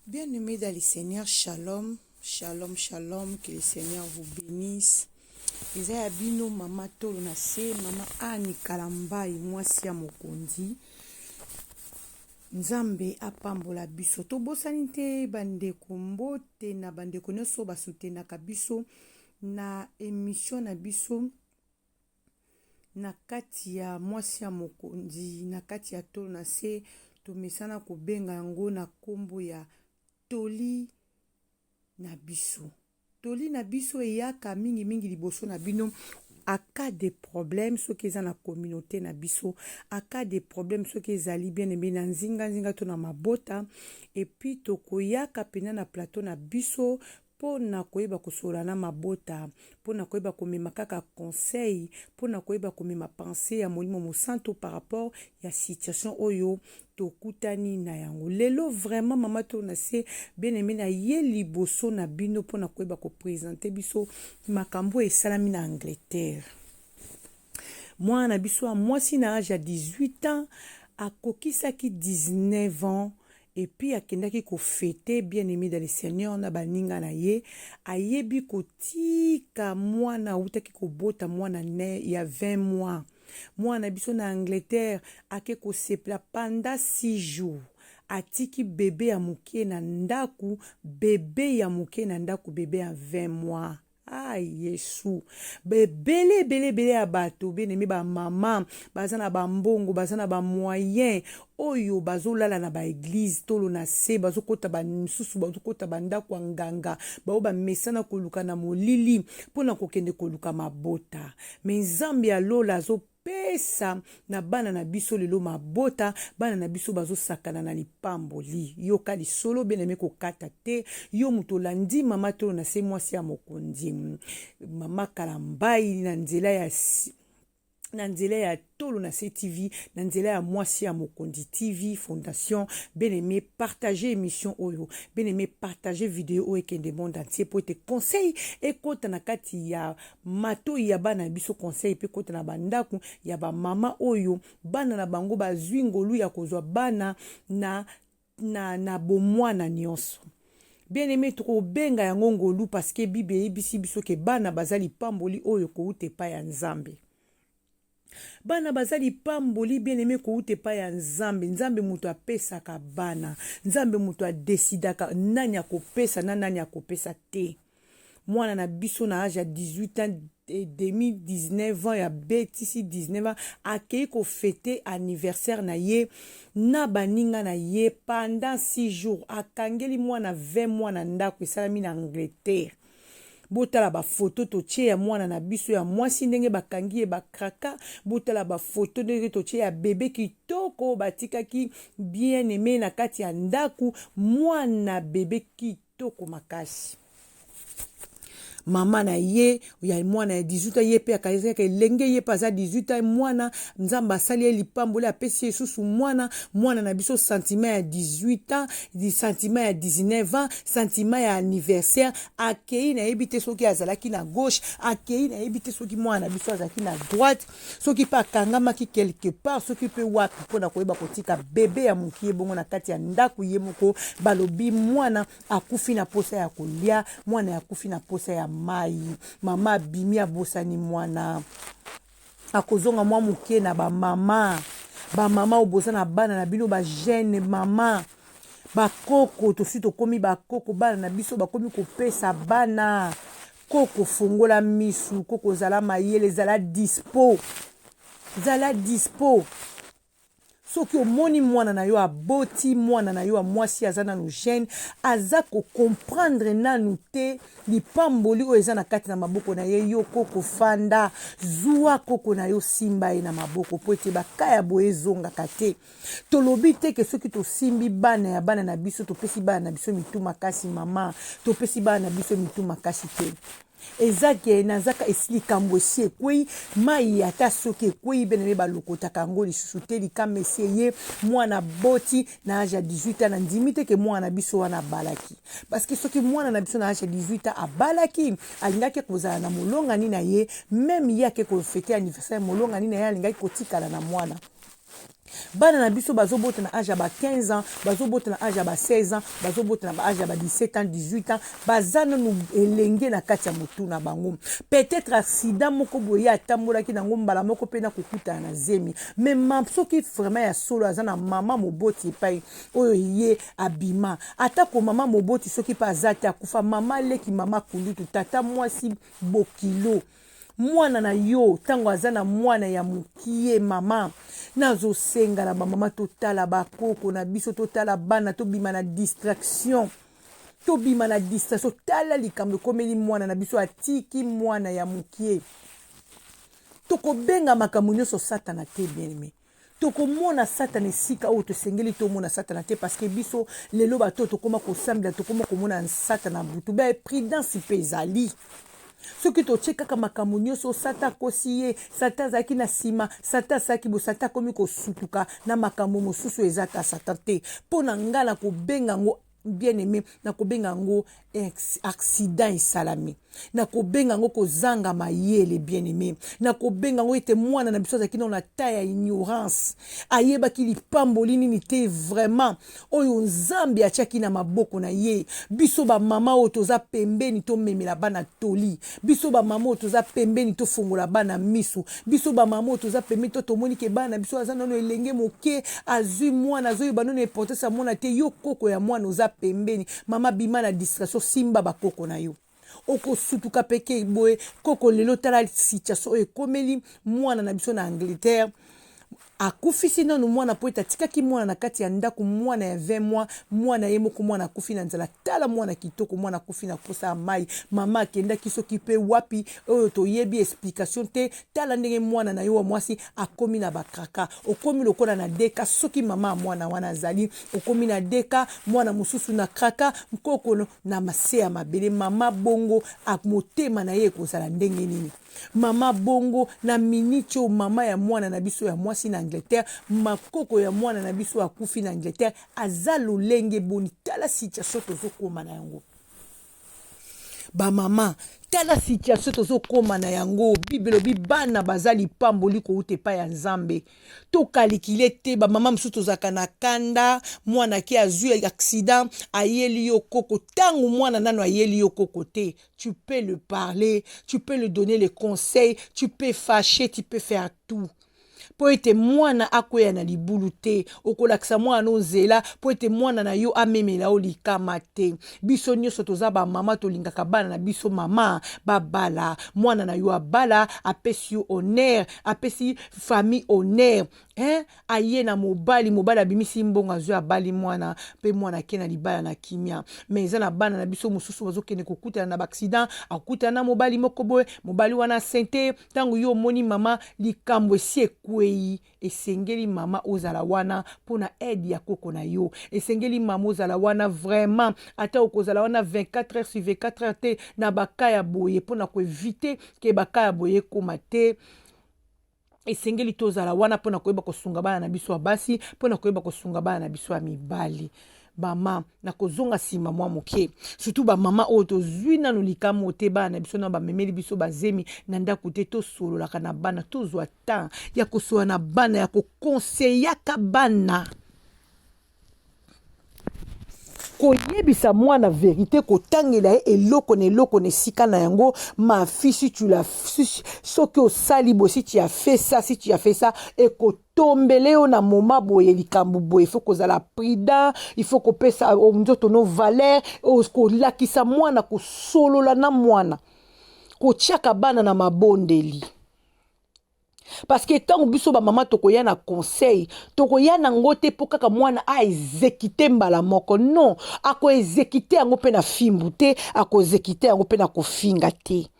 Bien-aimés dans le Seigneur, shalom, shalom, shalom, que le Seigneur vous bénisse. Eza ya bino mama tolo na se, mama Anne Kalambayi, mwasi ya mokonzi. Nzambe apambola biso. Tobosani te bandeko, mbote na bandeko nyonso basutenaka biso na emission na biso na kati ya mwasi ya mokonzi, na kati ya tolo na se, tomesana kobenga yango na kombo ya toli na biso. Toli na biso eyaka mingi mingi liboso na bino a cas de problème soki eza na communauté na biso, a cas de problème soki ezali bien aimé na nzinga nzinga to na mabota, et puis tokoyaka pena na plateau na biso mpo na koyeba kosolola na mabota, mpo na koyeba komema kaka conseil, mpo na koyeba komema pensee ya Molimo Mosantu par rapport ya situation oyo tokutani na yango. Lelo vraiment mama to na se bien aimé na ye liboso na bino mpo na koyeba ko presenter biso makambo oyo esalami na Angleterre. Mwana na biso ya mwasi na age ya 18 ans akokisaki 19 ans et puis akendaki ko fete bien aimé dans le Seigneur na baninga na ye. Ayebi kotika mwana awutaki kobota mwana ne ya 20 mois. Mwana na biso na Angleterre ake kosepela pendant 6 jours. Atiki bebe ya moke na ndaku, bebe ya moke na ndaku, bebe ya 20 mois. Ah Yesu, ebele ebele ebele ya bato bien aimé, ba mama baza na ba mbongo, baza na ba moyen oyo bazolala na ba eglise tolo na se, bazokota ba misusu bazokota ba ndako ya nganga, bao bamesana koluka na molili mpona kokende koluka mabota. Me Nzambe ya lola azopesa na bana na biso lelo mabota, bana na biso bazosakana na lipamboli. Yoka lisolo bien aimé, kokata te. Yo moto olandi mama tolo na se, mwasi ya mokonzi, mama Kalambayi, na nzela ya tolo na se TV, na nzela ya mwasi ya mokonzi TV Fondation. Bien aimé, partager émission oyo, bien aimé, partager vidéo oyo ekende monde entier po ete conseil ekota na kati ya matoi ya bana na biso, conseil mpe ekota na bandako ya bamama oyo bana na bango bazwi ngolu ya kozwa bana na bomwana nyonso. Bien aimé, tokobenga yango ngolu parce que Bible eyebisi biso ke bana baza lipamboli oyo kouta epai ya Nzambe. Bana baza lipamboli, bien aimé, kouta epai ya Nzambe. Nzambe moto apesaka bana, Nzambe moto adesidaka nani akopesa na nani akopesa te. Mwana na biso na age ya 18 ans et demi, 19 ans, ya betisi 19 ans, akei kofete anniversaire na ye na baninga na ye pendant 6 jours. Akangeli mwana 20 mois na ndako. Esalami na Angleterre. Botala bafoto totie ya mwana na biso ya mwasi, ndenge bakangi ye bakraka. Botala bafoto ndenge totie ya bebe kitoko batikaki bien aimé na kati ya ndako, mwana bebe kitoko makasi. Mama na ye ya mwana ya 18, ye mpe akazaka elenge, ye mpe aza 18 ans. Mwana, Nzambe asali ye lipamboli, apesi ye lisusu mwana. Mwana na biso, sentiment ya 18 ans, sentiment ya 19 ans, sentiment ya anniversaire, akei. Nayebi te soki azalaki na gauche, akei. Nayebi te soki mwana na biso azalaki na droite, soki mpe akangamaki quelque part, soki mpe wapi, mpona koyeba kotika bebe ya mokie bongo na kati ya ndako ye moko. Balobi mwana akufi na posa ya kolia, mwana akufi na posa ya mai. Mama abimi, abosani mwana. Akozonga mwa moke na bamama, bamama oyo boza na bana na bino bajeune mama, bakoko. Tosi tokomi bakoko, bana na biso bakomi kopesa bana. Koko, fongola misu. Koko, zala mayele, zala dispo, zala dispo. Soki omoni mwana na yo aboti, mwana na yo ya mwasi aza nanu jeune, aza kocomprendre nanu te lipamboli oyo eza na kati na maboko na ye, yo koko, fanda, zwa koko na yo, simba ye na maboko, mpo ete baka ya boye ezongaka te. Tolobi te ke soki tosimbi bana ya bana na biso, topesi bana na biso mitu makasi. Mama, topesi bana na biso mitu makasi te. Eza ke nazaka esi likambo esi ekwei mai, ata soki ekwei bene me balokotaka yango lisusu te. Likama esi eye. Mwana boti na age ya 18 ans, nandimi te ke mwana na biso wana abalaki, parce que soki mwana na biso na age ya 18 ans abalaki, alingaki kozala na molongani na ye. Même ye ake kofete anniversaire, molongani na ye alingaki kotikala na mwana. Bana na biso bazobota na age ya ba 15 ans, bazobota na age ya ba 16 ans, bazobota na ba age ya ba 17 ans, 18 ans, baza nanu elenge na kati ya motu na bango. Peut-être accident moko boye ye atambolaki nango mbala moko mpe na kokutana na zemi. Mais ma, soki vraiment ya solo aza na mama moboti epai oyo ye abima, atako mama moboti soki mpe aza te akufa, mama leki, mama kulutu, tata mwasi bokilo, mwana na yo ntango aza na mwana ya mokie, mama nazosenga na bamama totala bakoko na biso, totala bana, tobima na distraction, tobima na distraction. Tala likambo ekomeli mwana na biso, atiki mwana ya mokie. Tokobenga makambo nyonso Satana te, bien aimé. Tokomona Satana esika oyo tosengeli tomona Satana te, parce que biso lelo bato tokoma kosambela, tokoma komona Satana butu. Ba prudence mpe ezali soki totie kaka makambo nyonso Satan akosi ye, Satan azalaki na nsima, Satan asalaki bo, Satan akomi kosutuka na makambo mosusu eza ta Satan te. Mpo na ngai nakobenga yango, bien aimé, nakobenga yango accident esalami, nakobenga yango kozanga mayele. Bien aimé, nakobenga yango ete mwana na biso azalaki nano na ta ya ignorance, ayebaki lipamboli nini te vraiment oyo Nzambe atiaki na maboko na ye. Biso bamama oyo toza pembeni, tomemela bana toli. Biso bamama oyo toza pembeni, tofongola bana miso. Biso bamama oyo toza pembeni, to tomoni ke bana na biso aza nano elenge moke, azwi mwana, azoyeba nano importance ya mwana te. Yo koko ya mwana oza pembeni, mama, bima na distraction, simba bakoko na yo, okosutuka peke boye koko. Lelo tala situation oyo ekomeli mwana na biso na Angleterre. Akufisi nanu mwana po ete atikaki mwana na kati ya ndako, mwana ya 20 mois, mwana ye moko. Mwana akufi na nzala. Tala mwana kitoko, mwana akufi na posa ya mai. Mama akendaki soki mpe wapi oyo toyebi explication te. Tala ndenge mwana na yo wa mwasi akomi na bakraka, okomi lokola na deka. Soki mama ya mwana wana azali, okomi na deka, mwana mosusu na kraka, nkoko na mase ya mabele. Mama bongo motema na ye ekozala ndenge nini? Mama bongo na miniti oyo, mama ya mwana na biso ya mwasi na Angleterre, makoko ya mwana na biso akufi na Angleterre, aza lolenge boni? Tala situation tozokóma na yango, bamama, tala situation tozokóma na yango. Bible elobi bana baza lipamboli kouta epai ya Nzambe. Tokalikile te. Bamama mosusu tozalaka na kanda. Mwana ake azwi accident, ayeli yo koko. Ntango mwana nano ayeli yo koko te, tu peux le parler, tu peux le donner les conseils, tu peux fâcher, tu peux faire tout mpo ete mwana akweya na libulu te. Okolakisa mwana no nzela mpo ete mwana na yo amemela yo likama te. Biso nyonso toza bamama, tolingaka bana na biso. Mama babala, mwana na yo abala, apesi yo honneur, apesi famille honneur, hein? Aye na mobali, mobali abimisi mbongo, azwi, abali mwana, mpe mwana ake na libala na kimia. Mais eza na bana na biso mosusu bazokende kokutana na baaccident, akutana na mobali moko boye, mobali wana sente. Ntango yo omoni mama, likambo esi ekwei. Esengeli mama ozala wana mpona aide ya koko na yo. Esengeli mama ozala wana vraiment, ata okozala wana 24 heures sur 24 heures te na baka ya boye, mpona koéviter ke baka ya boye ekóma te. Esengeli tozala wana mpona koyeba kosunga bana na biso ya basi, mpona koyeba kosunga bana na biso ya mibali. Bama na kozonga nsima mwa moke, surtout bamama oyo tozwi nano likamo te, bana na biso na bamemeli biso bazemi na ndako te, tosololaka na bana, tozwa temps ya kosolola na bana, ya kokonseyaka bana, koyebisa mwana vérité, kotangela ye eloko na eloko na esika na yango. Ma fille, si tu la soki osali boye, si tu as fait ça, si tu as fait ça, ekotombele yo na moma boye, likambo boye. Il faut kozala prudent, il faut kopesa nzoto no valeur, kolakisa mwana, kosolola na mwana, kotiaka bana na mabondeli, parce que ntango biso bamama tokoya na conseil, tokoya nango te mpo kaka mwana aexécuter mbala moko. Non, akoexécuter yango mpe na fimbu te, akoexécuter yango mpe na kofinga te.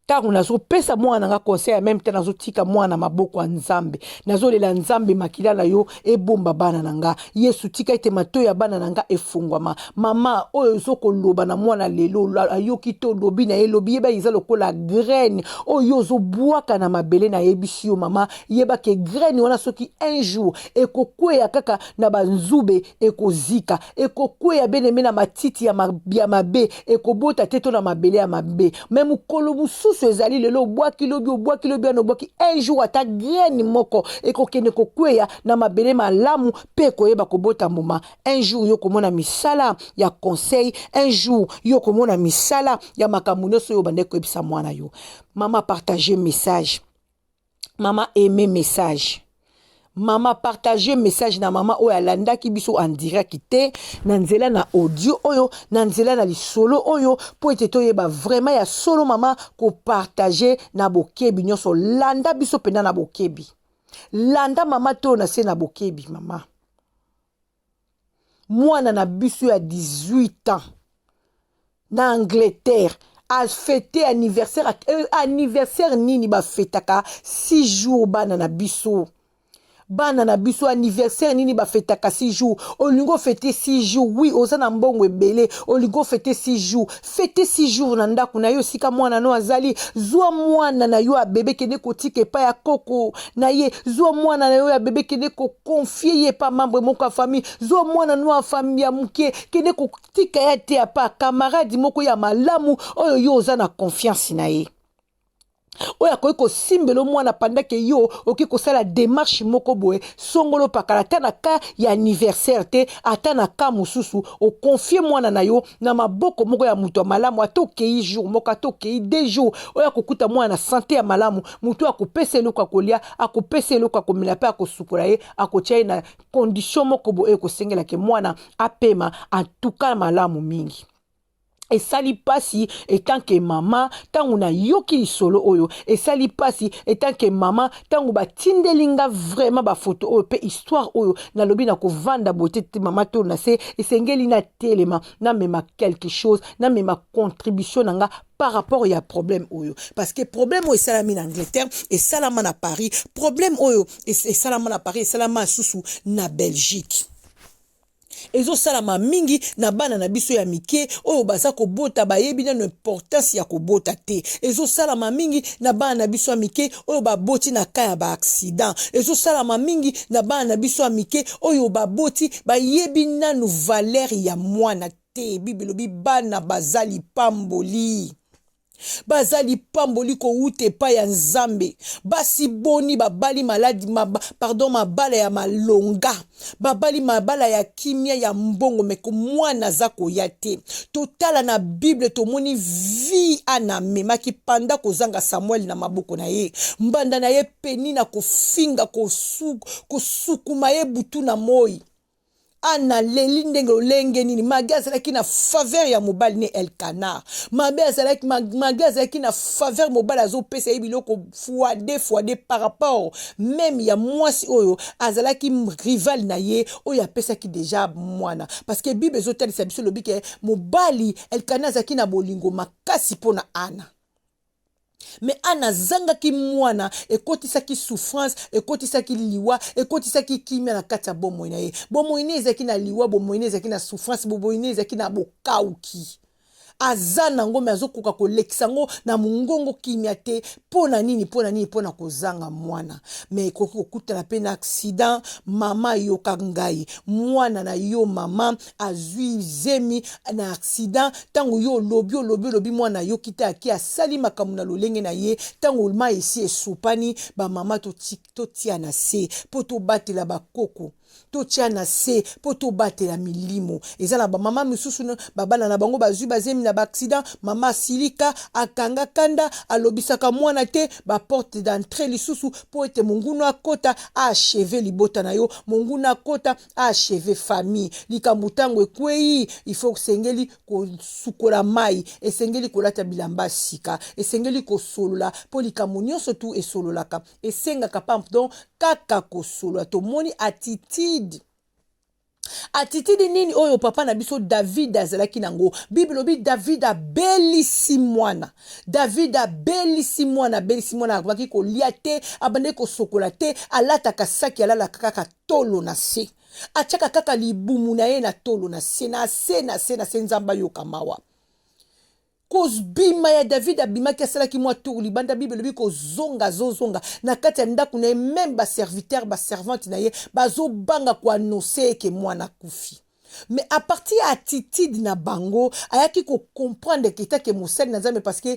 Ntango nazopesa mwana na nga conseil ya même te, nazotika mwana maboko ya Nzambe, nazolela Nzambe: makila na yo ebomba bana na nga. Yesu, tika ete matoi ya bana na nga efungwama. Mama oyo ozokoloba na mwana lelo, ayoki te, olobi na ye elobi, yeba eza lokola graine oyo ozobwaka na mabele. Nayebisi yo mama, yeba ke graine wana soki un jour ekokweya kaka na banzube, ekozika, ekokweya beneme na matiti ya mabe, ekobota te, to na mabele ya mabe. Mais mokolo mosusu Mosusu ezali lelo obwaki, lobi obwaki, lobi wana obwaki. Un jour ata graine moko ekokende kokweya na mabele malamu mpe ekoyeba kobota mbuma. Un jour yo komona misala ya conseil, un jour yo komona misala ya makambo nyonso oyo obandaki koyebisa mwana yo. Mama, partage message. Mama, aime message. Mama, partage message na mama oyo alandaki biso en direct te, na nzela na audio oyo, na nzela na lisolo oyo, mpo ete toyeba vraiment ya solo. Mama, kopartage na bokebi nyonso. Landa biso mpenza na bokebi. Landa mama to na se na bokebi. Mama, mwana na biso ya 18 ans na Angleterre afêter anniversaire. Anniversaire nini bafetaka 6 jours? Bana na biso, bana na biso, anniversaire nini bafetaka 6 jours? Olingi ofêter 6 jours, oui, oza na mbongo ebele, olingi ofêter 6 jours, fête 6 jours na ndako na yo, esika mwana no azali. Zwa mwana na yo ya bebe, kende kotika epai ya koko na ye. Zwa mwana na yo ya bebe, kende koconfier ye epa membre moko ya famille. Zwa mwana no ya famille ya moke, kende kotika ye te apa camarade moko ya malamu oyo yo oza na confiance na ye, oyo akoki kosimbela mwana pendant que yo okoki kosala démarche moko boye songolo pakala. Ata na cas ya anniversaire te, ata na cas mosusu, oconfier mwana na yo na maboko moko ya moto ya malamu. Ata okei jour moko, ata okei 2 jours, oyo akokuta mwana na santé ya malamu, moto oyo akopesa eloko ya kolia, akopesa eloko ya komela, mpe akosukola ye, akotia ye na condition moko boye oyo ekosengelaka mwana apema antuka malamu mingi. Esali mpasi etanke mama ntango nayoki lisolo oyo. Esali mpasi etanke mama ntango batindeli nga vraiment bafoto oyo mpe histoire oyo. Nalobi na kovanda boye te te, mama to na se, esengeli natelema, namema quelque chose, namema contribution na nga par rapport ya problème oyo, parce que problème oyo esalami na Angleterre, esalama na Paris. Problème oyo esalama na Paris, esalama lisusu na Belgique. Ezosalama mingi na bana na biso ya mike oyo baza kobota, bayebi nano importance ya kobota te. Ezosalama mingi na bana na biso ya mike oyo baboti na cas ya baaccident. Ezosalama mingi na bana na biso ya mike oyo baboti, bayebi nanu valeur ya mwana te. Bible elobi bana baza lipamboli, baza lipamboli kowuta epai ya Nzambe. Basi boni babali maladi maba, pardon, mabala ya malonga, babali mabala ya kimia, ya mbongo, mais mwana aza koya te? Totala na Bible, tomoni vie Ana amemaki panda kozanga Samuel na maboko na ye. Mbanda na ye peni na kofinga, kosukuma ye butu na moi. Ana leli ndenge olenge nini? Malgré azalaki na faveur ya mobali ne Elkana, mabe azalaki, malgré azalaki na faveur, mobali azopesa ye biloko fois deux fois deux par rapport même ya mwasi oyo azalaki rival na ye, oyo apesaki déjà mwana. Parce que Bible ezotalisa biso, elobi ke mobali Elkana azalaki na bolingo makasi mpo na Ana, mais Ana azangaki mwana. Ekotisaki souffrance, ekotisaki liwa, ekotisaki kimia na kati ya bomoi na ye. Bomoi ne ezalaki na liwa, bomoi ne ezalaki na souffrance, bomoi ne ezalaki na bokauki. Aza nango, mais azokoka kolekisa yango na mongongo kimia te. Mpo na nini? Mpo na nini? Mpo na kozanga mwana. Mais ekoki kokutana mpe na accident. Mama, yoka ngai, mwana na yo, mama, azwi zemi na accident. Ntango yo olobi, olobi, olobi, mwana ayoki te, aki asali makambo na lolenge na ye. Ntango mai esi esopani, bamama, totia na se mpo tobatela bakoko, totia na se mpo tobatela milimo. Eza na bamama mosusu, babana na bango bazwi bazemi na baaccident. Mama asilika, akanga kanda, alobisaka mwana te. Baporte d'entrée lisusu mpo ete monguna akota, aachever libota na yo, monguna akota, aachever famille. Likambo ntango ekwei, il faut, esengeli kosukola mai, esengeli kolata bilamba sika, esengeli kosolola, mpo likambo nyonso tu esololaka, esengaka, pardon, kaka kosolola. Tomoni attitude nini oyo papa na biso David azalaki nango. Bible elobi David abelisi mwana, David abelisi mwana, abelisi mwana, akobaki kolia te, abandaki kosokola te, alataka saki, alalaka kaka tolo na se, atiaka kaka libumu na ye na tolo na se, na se, na se, na se. Nzambe ayoka mawa. Kobima ya David, abimaki, asalaki mwa tour libanda. Bible elobi kozonga, azozonga na kati ya ndako na ye, même baserviteur, baservante na ye bazobanga koannoncer eke mwana akufi. Mais à partir ya attitude na bango, ayaki kocomprendre ke etake mosali na Nzambe, parce que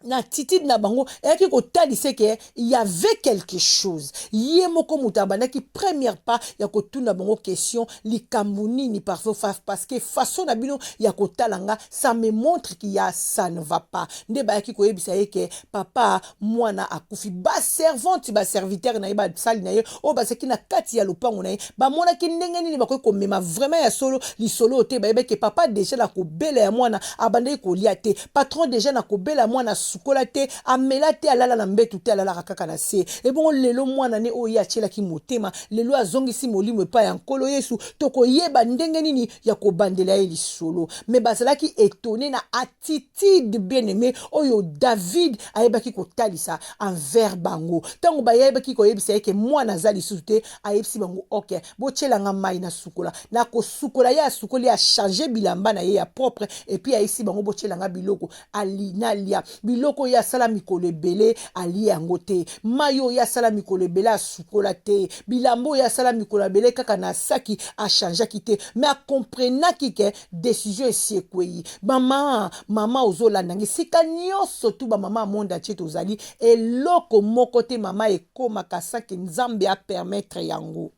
Na attitude na bango eyaki kotalisa ke y avait quelque chose. Ye moko moto abandaki première pas ya kotuna bango question: likambo nini? Parce que façon na bino ya kotala nga, ça me montre qu'il y a, ça ne va pas. Nde bayaki koyebisa ye ke papa, mwana akufi. Baservante, baserviteur na ye, basali na ye oyo bazalaki na kati ya lopango na ye, bamonaki ndenge nini bakoki komema vraiment ya solo lisolo oyo te. Bayebaki papa déjà na kobela ya mwana abandaki kolia te. Patron déjà na kobela mwana, asukola te, amela te, alala na mbetu te, alalaka kaka na se. Ebongo lelo mwana ne oyo ye atielaki motema, lelo azongisi molimo epai ya Nkolo Yesu. Tokoyeba ndenge nini ya kobandela ye lisolo? Mais bazalaki étonné na attitude, bien aimé, oyo David ayebaki kotalisa envers bango. Ntango bayebaki koyebisa ye ke mwana aza lisusu te, ayebisi bango: "Ok, botielanga mai na sukola." Na kosukola ye, asukoli, achange bilamba na ye ya propre, et puis ayebisi bango: "Botielanga biloko nalia." Biloko oyo asala mikolo ebele alia yango te, mai oyo asala mikolo ebele asukola te, bilamba oyo asala mikolo ebele kaka na saki achangeaki te. Mais akomprenaki ke décision esi ekwei. Mama, mama ozolanda ngai esika nyonso tu, bamama ya monde atie, tozali eloko moko te. Mama, ekomaka sans que Nzambe apermettre yango.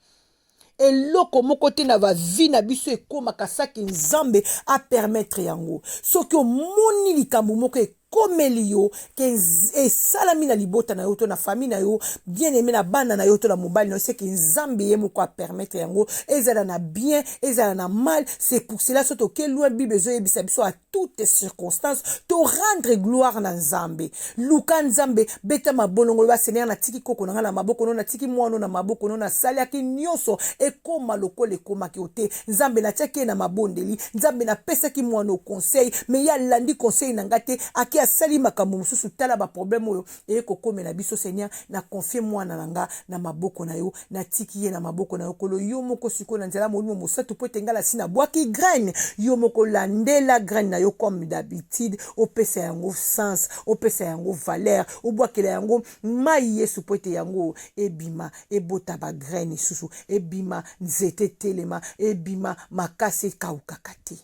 Eloko moko te na bavie na biso ekomaka sans que Nzambe apermettre yango. Soki omoni likambo moko ekomeli yo, ke esalami na libota na yo to na famille na yo, bien aimé, na bana na yo to na mobali na yo, c'est que Nzambe ye moko apermettre yango, ezala na bien, ezala na mal. C'est pour cela, so toke loin, Bible ezoyebisa biso: à toutes circonstances, to rendre gloire na Nzambe. Luka Nzambe, beta mabolongo, loba: "Seigneur, natiki koko na ngai na maboko no, natiki mwana na maboko no. Nasaliaki nyonso, ekóma lokola ekomaki yo te. Nzambe, natiaki ye na mabondeli. Nzambe, napesaki mwana conseil, mais ye alandi conseil na ngai te, ake asali makambo mosusu. Tala baproblème oyo eye kokomela biso. Seigneur, na confie mwana na nga na maboko na yo, natiki ye na maboko na yo. Kolo, yo moko sikoyo na nzela Molimo Mosantu, po ete ngai nasi nabwaki graine, yo moko landela graine na yo comme d'habitude, opesa yango sens, opesa yango valeur, obwakela yango mai, Yesu, po ete yango ebima, ebota bagraine lisusu, ebima nzete, etelema, ebima makasi, ekaukaka te."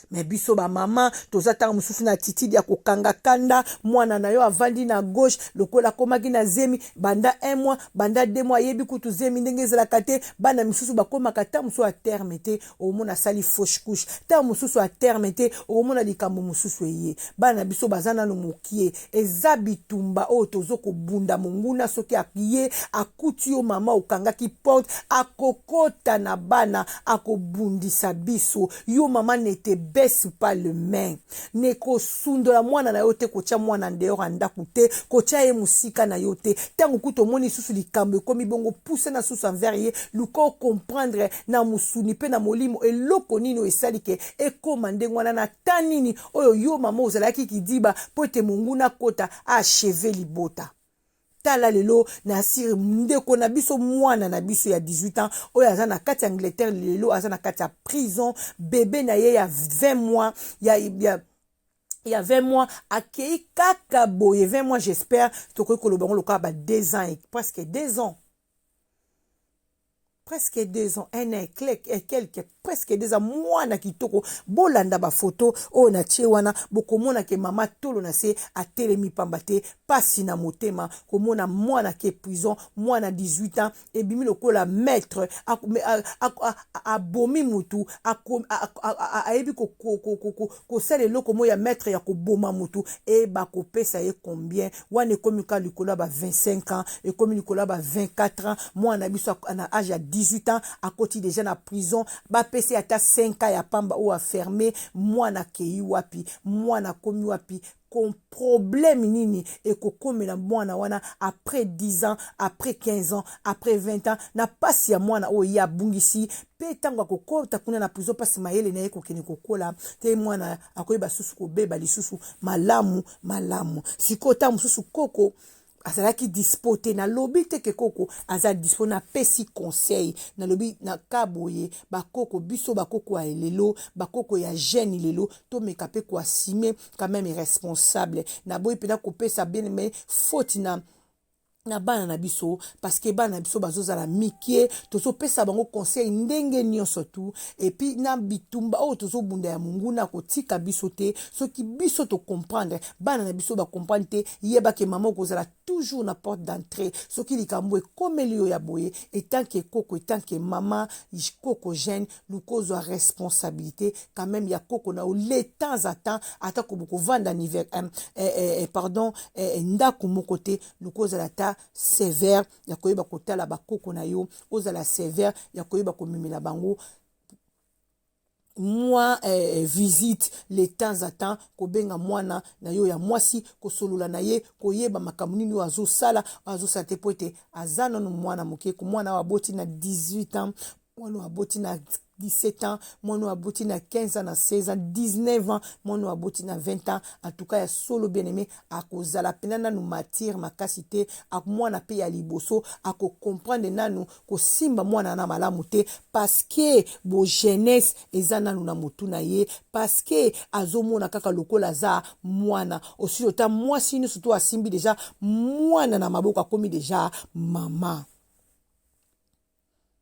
Mais biso bamama toza ntango mosusu na attitude ya kokanga kanda. Mwana na yo avandi na gauche, lokola akomaki na zemi banda un mois, banda 2 mois, ayebi kutu zemi ndenge ezalaka te. Bana misusu bakomaka ntango mosusu à terme te, omona asali fausse couche. Ntango mosusu à terme te, okomona likambo mosusu eye. Bana na biso baza nano mokie. Eza bitumba oyo tozo kobunda. Monguna, soki aye, akuti yo mama okangaki porte, akokota na bana, akobundisa biso. Yo mama, ne te baisse pas le main, ne kosundola mwana na yo te, kotia mwana dehors ya ndako te, kotia ye mosika na yo te. Ntango kuta omoni lisusu likambo ekomi bongo, pusa na susu envers ye, luka ocomprendre na mosuni mpe na molimo eloko nini oyo esali ke ekóma ndenge wana, na ta nini oyo yo mama ozalaki kidiba mpo ete monguna akota, achever libota. Tala lelo na sire ndeko na biso, mwana na biso ya 18 ans oyo aza na kati ya Angleterre, lelo aza na kati ya prison. Bebe na ye ya 20 mois, ya 20 mois, akei kaka boye. 20 mois, j'espère tokoki koloba ngo lokola ba 2 ans, presque 2 ans, presque 2 ans, un an et quelque, presque 2 ans. Mwana kitoko. Bolanda bafoto oyo natie wana, bokomona ke mama tolo na se atelemi pamba te. Pasi na motema komona mwana ke prison, mwana 18 ans, ebimi lokola maître abomi mutu, ayebi kosala eloko moko ya maître ya koboma mutu. E bakopesa ye combien? Wana ekomi kaka likolo ya ba 25 ans, ekomi likolo ya ba 24 ans. Mwana biso na age ya 18 ans akoti déjà na prison. Bapesi ata 5 ans ya pamba oyo aferme. Mwana akei wapi? Mwana akomi wapi? Problème nini ekokomela mwana wana après 10 ans, après 15 ans, après 20 ans? Na pasi ya mwana oyo ye abungisi, mpe ntango akokota kuna na prison, mpasi mayele na ye kokende kokola te. Mwana akoyeba susu kobeba lisusu malamu malamu. Sikoyo ntango mosusu koko azalaki dispo te. Nalobi te ke koko aza dispo, napesi conseil. Nalobi na ka boye: bakoko biso, bakoko ya lelo, bakoko ya jeune lelo, tomeka mpe koassumer quand même responsable. Naboyi mpenza kopesa bien mais faute na Na bana na biso, parce que bana na biso bazozala mikie, tozopesa bango conseil ndenge nyonso tu. Et puis na bitumba oyo tozobunda ya monguna, kotika biso te. Soki biso tocomprendre, bana na biso bacomprendre te, yeba ke mama okozala toujours na porte d'entrée. Soki likambo ekomeli yo ya boye, etanke koko, etanke mama, koko jeune, luka ozwa responsabilité quand même ya koko na yo le temps à temps. Ata bokovanda niver, pardon, ndako moko te, luka ozala ata sévère ya koyeba kotala bakoko na yo, ozala sévère ya koyeba komemela bango mwa visite le temps à temps, kobenga mwana na yo ya mwasi, kosolola na ye, koyeba makambo nini oyo azosala, azosala te, po ete aza nano mwana moke. Mwana oyo aboti na 18 ans, mwana oyo aboti na 17 ans, mwana oyo aboti na 15 ans, na 16 ans, 19 ans, mwana oyo aboti na 20 ans, en tout cas ya solo, bien aimé, akozala mpenza nanu mature makasi te. Mwana mpe ya liboso akocomprendre nanu kosimba mwana na malamu te, parce que bojeunesse eza nanu na motu na ye, parce que azomona kaka lokola aza mwana. Osili ota mwasi nyonso to asimbi déjà mwana na maboko, akomi déjà mama,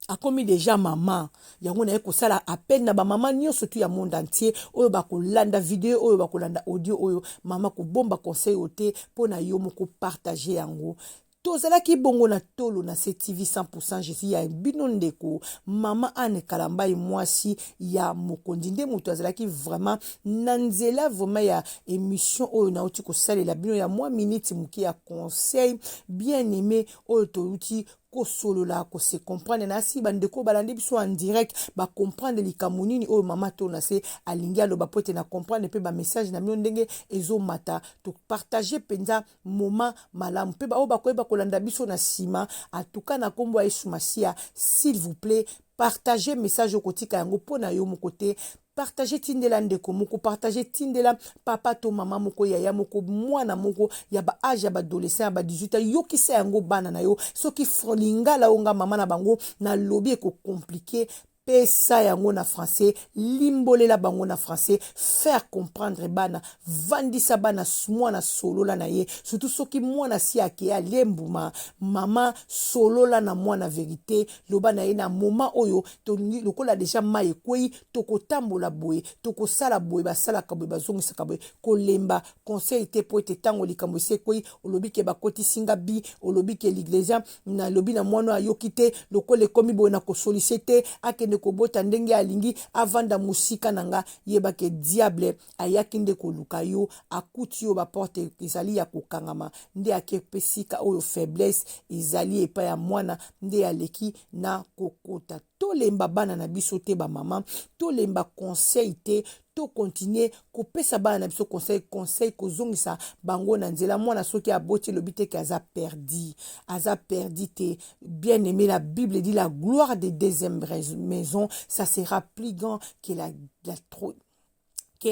akomi déjà mama. Yango naye kosala appel na bamama nyonso tu ya monde entier oyo bakolanda video oyo, bakolanda audio oyo. Mama, kobomba conseil oyo te mpo na yo moko, partage yango. Tozalaki bongo na Tolo na se TV 100 Jésus ya bino, ndeko mama Anne Kalambai, mwasi ya mokonzi, nde moto azalaki vraiment na nzela vraiment ya émission oyo nauti kosalela bino ya mwa miniti moke ya conseil, bien aimé, oyo touti kosolola, kose comprendre. Na si bandeko balandi biso en direct bacomprendre likambo nini oyo mama to na se alingi aloba, po ete na comprendre mpe bamessage na bino ndenge ezomata. Topartage mpenza moma malamu, mpe baoyo bakoyeba kolanda biso na nsima, atuka na nkombo ya Yesu Masiya, s'il vous plaît, partage message. Okotika yango mpo na yo moko te. Partage, tindela ndeko moko, partage, tindela papa to mama moko, yaya moko, mwana moko ya baâge ya baadolescent, ya ba 18 ans. Yokisa yango bana na yo. Soki lingala oyo nga mama na bango nalobi ekocompliquer, pesa yango na français, limbolela bango na français, faire comprendre bana. Vandisa bana, mwana solola na ye, surtout soki mwana si akei alie mbuma. Mama, solola na mwana vérité, loba na ye na moment oyo tolingi, lokola déjà mai ekwei, tokotambola boye, tokosala boye, basalaka boye, bazongisaka boye. Kolemba conseil te, po ete ntango likambo esi ekwei, olobi ke bakotisi nga bi, olobi ke l'église, nalobi na mwana ayoki te, lokola ekomi boye, na kosolise te, akende kobota ndenge alingi, avanda mosika na nga. Yeba ke diable ayaki nde koluka yo, akuti yo baporte ezali ya kokangama, nde ake mpe sika oyo faiblesse ezali epai ya mwana, nde aleki na kokota. Tolemba bana na biso te, bamama, tolemba conseil te. Tocontinuer kopesa bana na biso conseil, conseil kozongisa bango na nzela. Mwana soki aboti, elobi te ke aza perdu, aza perdu te. Bien aimé, la Bible dit: la gloire des deuxième maison, ça sera plus grand que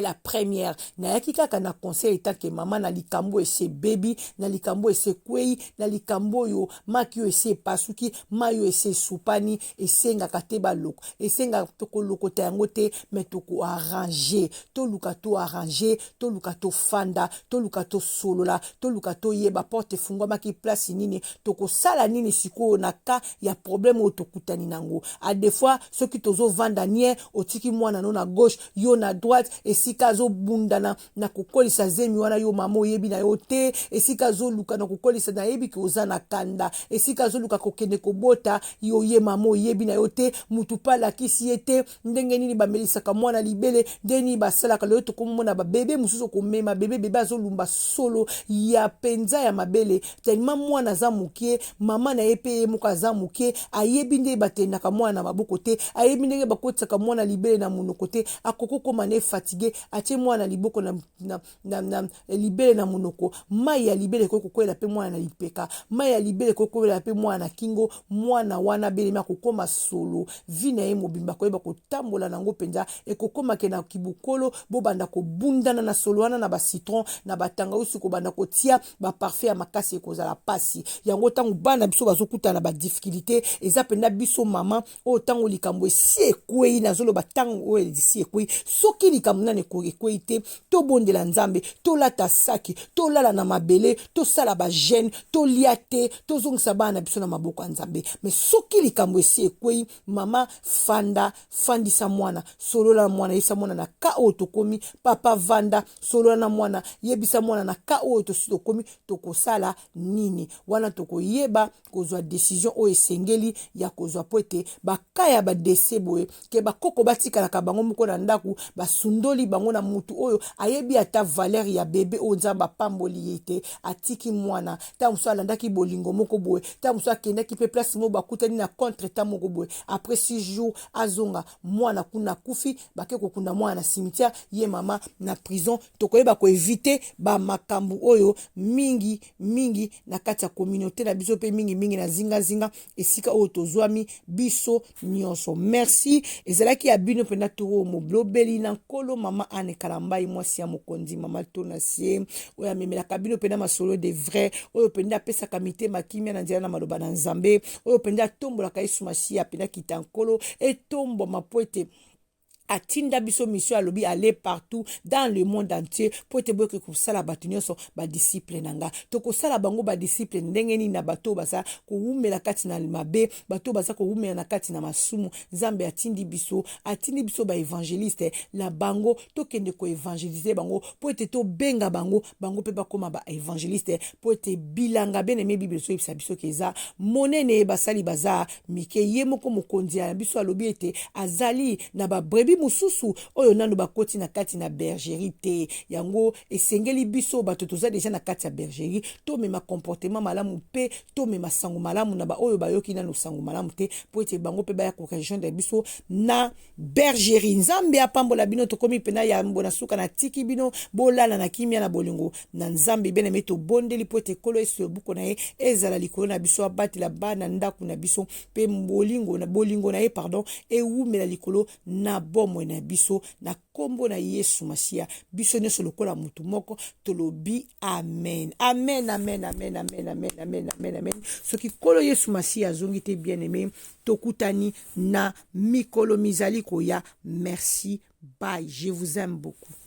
la première. Nayaki kaka na conseil etake mama na likambo esi ebebi, na likambo esi ekwei, na likambo oyo maki oyo esi epasuki, mai oyo esi esupani. Esengaka te baloko, esengaka tokolokota yango te, mais tokoarranger. Toluka toarranger, toluka tofanda, toluka tosolola, toluka toyeba porte efungwamaki place nini, tokosala nini sikoyo na ka ya problème oyo tokutani nango. A des fois soki tozovanda nie, otiki mwana no na gauche, yo na droite, esika azobundana na kokolisa zemi wana, yo mama oyebi na yo te esika azoluka na kokolisa. Nayebi ke oza na kanda. Esika azoluka kokende kobota, yo ye mama oyebi na yo te, mutu mpe alakisi ye te ndenge nini bamelisaka mwana libele, ndenge nini basalaka. Lelo tokomona babebe mosusu komema bebe, bebe azolumba solo ya mpenza ya mabele, tellement mwana aza moke, mama na ye mpe ye moko aza moke, ayebi ndenge batendaka mwana na maboko te, ayebi ndenge bakotisaka mwana libele na monoko te. Akoki kokóma na fatigue, atie mwana liboko na libele na monoko, mai ya libele ekoki kokwela mpe mwana na lipeka, mai ya libele ekoki kokwela mpe mwana na kingo. Mwana wana belemi, akokóma solo vie na ye mobimba, koyeba kotambola nango mpenza ekokomake na kibokolo. Bobanda kobundana na solo wana na bacitron, na batangausi, kobanda kotia baparfum ya makasi, ekozala mpasi. Yango ntango bana biso bazokutana na badifficulté, eza mpenza biso mama oyo, ntango likambo esi ekwei, nazoloba ntango oyo esi ekwei, soki likambo nano nano ekwei te, tobondela Nzambe, tolata saki, tolala na mabele, tosala ba jeune, tolia te, tozongisa bana na biso na maboko ya Nzambe. Mais soki likambo esi ekwei, mama fanda, fandisa mwana, solola na mwana, yebisa mwana na ka oyo tokomi, papa vanda, solola na mwana, yebisa mwana na ka oyo tosi tokomi, tokosala nini. Wana tokoyeba kozwa decision oyo esengeli ya kozwa, po ete baka ya badese boye ke bakoko batikalaka bango moko na ndako, basundoli bango na mutu oyo ayebi ata valeur ya bebe oyo Nzambe apamboli ye te, atiki mwana. Ntango mosusu alandaki bolingo moko boye, ntango mosusu akendaki mpe place moko bakutani na contre-temps moko boye, après 6 jours azonga, mwana kuna akufi, bake kokunda mwana na cimetière, ye mama na prison. Tokoyeba koevite bamakambo oyo mingi mingi na kati ya communauté na biso, mpe mingi mingi na zingazinga esika oyo tozwami biso nyonso. Merci, ezalaki ya bino mpenza toro moblobeli na nkolo, mama Anne Kalambai, mwasi ya mokonzi, mama Tonasie, oyo amemelaka bino mpenza masolo de vrai, oyo mpenza apesaka mitema kimia na nzela na maloba na Nzambe, oyo mpenza atombolaka Yesu Masiya mpenza kita nkolo etombwama, po ete atinda biso mission. Alobi: "Aller partout dans le monde entier mpo ete boyoke kosala bato nyonso badisciple na nga." Tokosala bango badisciple ndenge nini na bato oyo baza kowumela kati na mabe, bato oyo baza kowumela na kati na masumu? Nzambe atindi biso, atindi biso baevangeliste na bango, tokende koevangelize bango mpo ete tobenga bango, bango mpe bakóma baevangeliste, mpo ete bilanga, bien aimé, Bible ezoyebisa biso ke eza monene, basali baza mike. Ye moko mokonzi ya biso alobi ete azali na babrebis mosusu oyo nano bakoti na kati na bergerie te. Yango esengeli biso bato toza deja na kati ya bergerie tomema comportement malamu mpe tomema sango malamu na baoyo bayoki nano sango malamu te, mpo ete bango mpe baya korejoindre biso na bergerie. Nzambe apambola bino. Tokomi mpena yambo na suka, natiki bino bolala na kimia na bolingo na Nzambe. Bien aimé, tobondeli mpo ete Nkolo Yesu, loboko na ye ezala likolo na biso, abatela bana ndako na biso, mpe bolingo na ye, pardon, ewumela likolo na bomoi na biso, na nkombo na Yesu Masiya. Biso nyonso lokola motu moko tolobi amen, amen, amen, amen, amen, amen, amen, amen, amen. Soki Nkolo Yesu Masiya azongi te, bien aimé, tokutani na mikolo mizali koya. Merci, bye, je vous aime beaucoup.